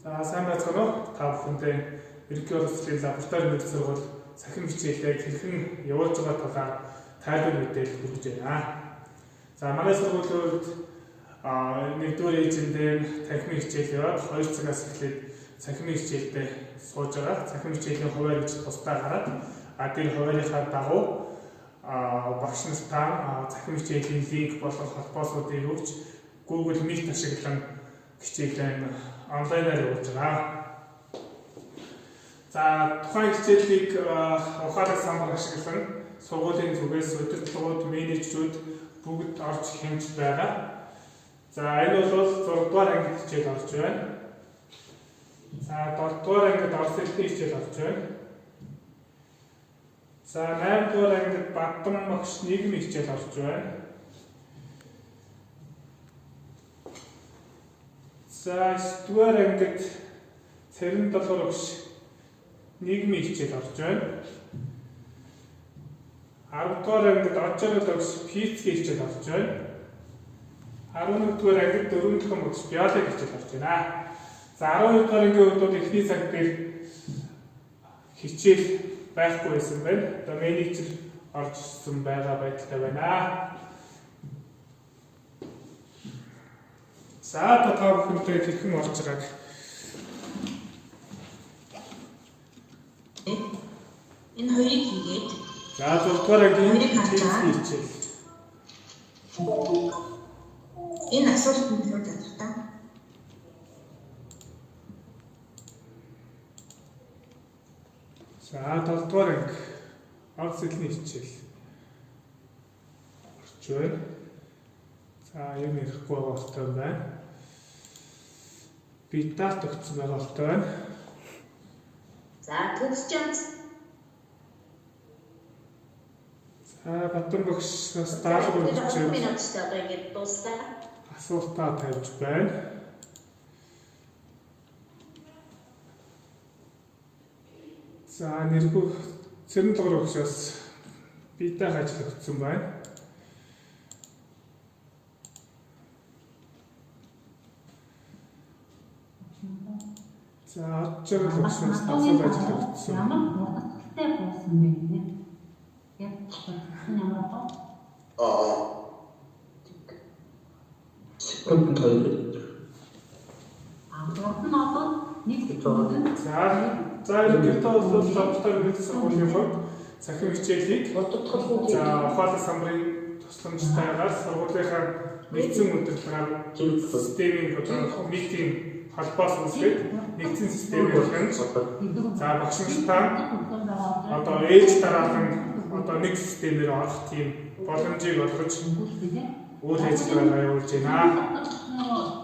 За сайн байцгаана уу? Та бүхэндээ Ерөнхий боловсролын лаборатори мөрөд сургууль цахим хичээлээ хэрхэн явуулж байгаа талаар тайлбар мэдээлэл хүргэж байна. За манай сургуулийн хувьд нэгдүгээр ээжиндээ танхимын хичээл яваад 2 цагаас эхлээд цахимын хичээлдээ сууж байгаа. Цахим хичээлийн хуваар гэж тусдаа гараад тэр хуваарийнхаа дагуу багш нартаа цахим хичээлийн линк болон холбоосуудыг өгч Google Meet ашиглан хичээлээ онлайнаар явуулж байгаа. За тухайн хичээлийг ухаалаг самбар ашиглан сургуулийн зүгээс удирдлагууд, менежерүүд бүгд орж хэмж байгаа. За энэ бол 6 дугаар ангид хичээл орж байна. За 7 дугаар ангид орос хэлний хичээл орж байна. За 8 дугаар ангид Бадам багш нийгмийн хичээл орж байна. За 9 дугаар ангид Цэрэн долгор багш нийгмийн хичээл орж байна. 10 дугаар ангид Очорол багш физикийн хичээл орж байна. 11 дугаар ангид Дөрвөнлөгөн багш биологи хичээл орж байна. За 12 дугаар ангийн хувьд бол эхний цаг дээр хичээл байхгүй байсан байна. Одоо менежер орж ирсэн байгаа байдалтай байна. За одоо та бүхэнтэй хэрхэн орж байгааг Энэ хоёрыг хийгээд за 6 дугаар ангийн Хоёрыг харж байгаа. физикийн хичээл. Энэ асуултанд хариу задрах та. За 7 дугаар анги орос хэлний хичээл орж байна. За юм ярихгүй байгаа болтой байна. Биталт өгсөн байгаа болтой байна. За төгсөж байгаа. За Бадан багш бас даалгавар өгч байна. Минут ч одоо ингэж дууслаа. Асуултаа тавьж байна. За нэргүй Цэрэн долгор багшаас бидээ ажил өгсөн байна. За Очорол багшаас дасгал ажил өгсөн. Ямар хурдтай буусан бэ гинэ? Яг хурдсан ямар боо? Секундэд 2. А хурд нь одоо 1 секундэд За ерөнхийдөө бол лаборатори мөрөд сургуулийн хувьд цахим хичээлийг за ухаалаг самбарын тусламжтайгаар сургуулийнхаа нэгдсэн удирдлагаар системийн одоо митинг холбоос үүсгээд нэгдсэн системийг хянаж за багш нартаа одоо ээж дараалан одоо нэг системээр орох тийм боломжийг олгож үйл ажиллагаа явуулж байна.